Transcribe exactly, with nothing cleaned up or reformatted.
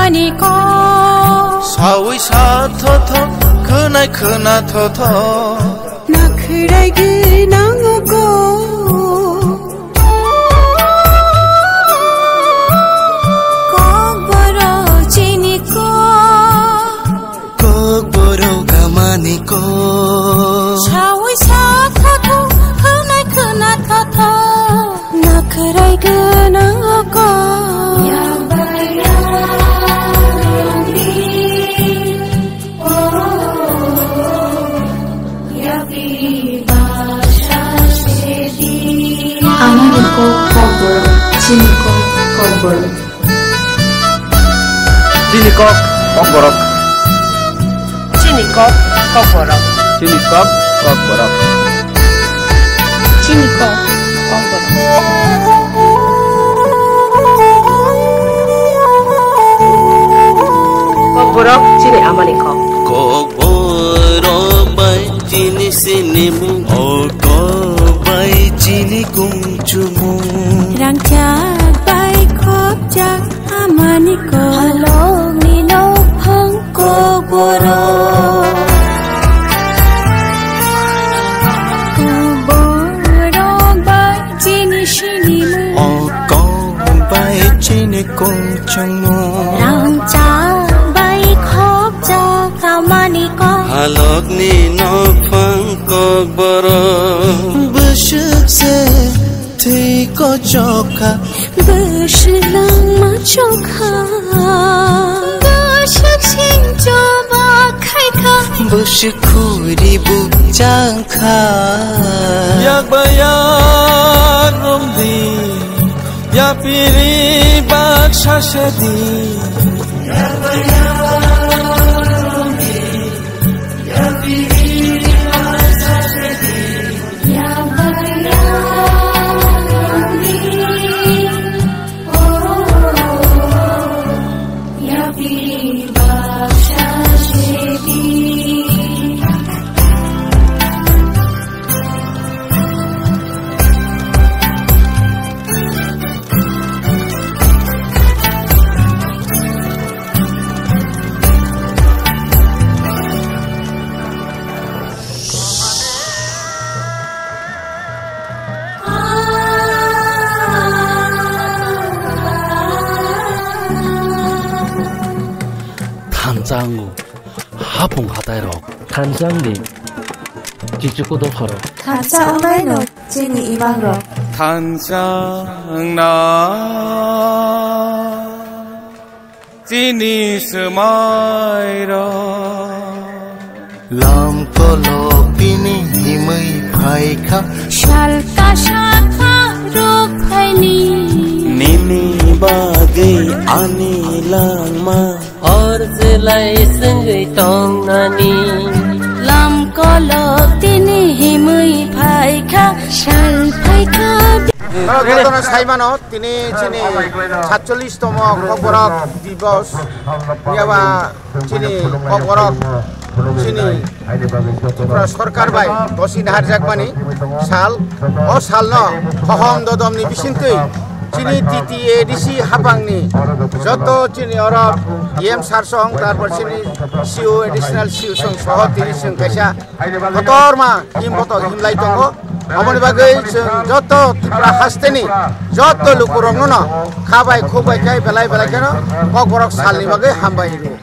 Ani kok. Sawi sa thotho, khwnai khwna thotho. Nakhwrai gwnang o kok. Kokborok chini kok. Kokborok amani kok. Sawi sa thotho, khwnai khwna thotho. Nakhwrai gwnang o kok. Amani kok kokborok, chini kok kokborok. Chini kok kokborok. Chini kok kokborok. Chini kok kokborok. Chini kok kokborok. Kokborok chini amani kok. Kokborok bai chini sinimung. O kok bai chini kungchumung. Rangchak bai khopjak amani kok. Halokni nokphang kokborok. Kokborok bai chini sinimung. O kok bai chini kungchumung. Rangchak bai khopjak amani kok. Halokni nokphang kokborok. Bwswk se thwi kochokha. Bwswk langma chokha. Bwswk sing choba khaikha. Bwswk khuri bukchangkha. Yak ba yak romdi, yapiri bak sasadi. Thansa ango hapung hatai rok. Thansa di chichuku dopha rok. Thansa wngnai no chini imang rok. Thansa wngna. Chini swmairok. Lam kolok tini himwi phaikha. Sal kasa kha rukhaini. Nini bagwi ani langma. Hor jelai swngwi tongnani. Lam kolok tini himwi phaikha, sal phaikha. Norok jotono sai mano, tini chini satchollish tomo kokborok dibos, yaba chini kokborok chini Tripura sorkar bai bosi naharjakmani sal, o salno hohom dodomni bisingtwi chini T T A D C hapangni joto chini oro E M sir song, tarpor chini C O, additional C O song soho tini chwng kaisa kotorma him botok himlai tongo. Aboni bagwi chwng joto Tripura hasteni joto lukurokno no kha bai khuk bai khai belai belai kheno kokborok salni bagwi hambai rwo.